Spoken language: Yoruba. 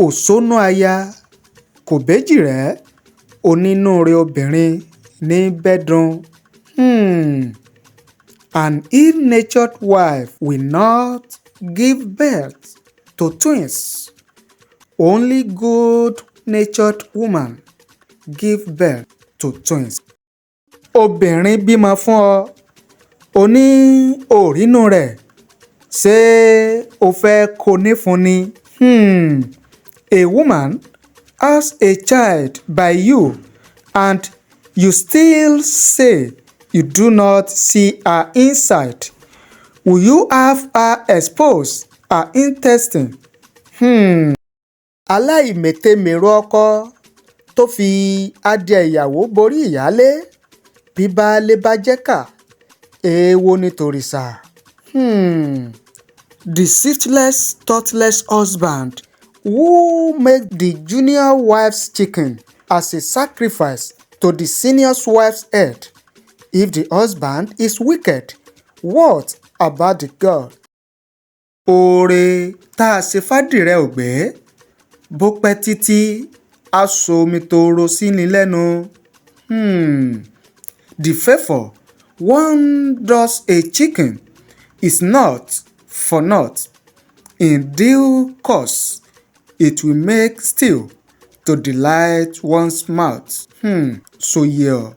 Òṣónú aya kò bèjìrẹ́, onínúure obìnrin ní í bẹ́dun. An ill-natured wife will not give birth to twins. Only good-natured woman give birth to twins. Obìnrin bímọ fún ọ, o ní o ò rínú rẹ̀, ṣé o fẹ́ẹ́ kó o nífun ni? A woman has a child by you and you still say you do not see her inside. Will you have her expose her intestine? Aláìmète-mèrò ọkọ tó fi adìẹ ìyàwó borí ìyáálé, bí baálé bá jẹ́kà, èèwọ̀ ní tòrìṣà. The shiftless, thoughtless husband who makes the junior wife's chicken as a sacrifice to the senior wife's head. If the husband is wicked, what about the gods? Oore tá a ṣe fádìrẹ ò gbé, bó pẹ́ títí á somi tooro sí ni lẹ́nu. The favour one does a chicken is not for naught. In due course, it will make stew to delight one's mouth. Ṣó yé ọ?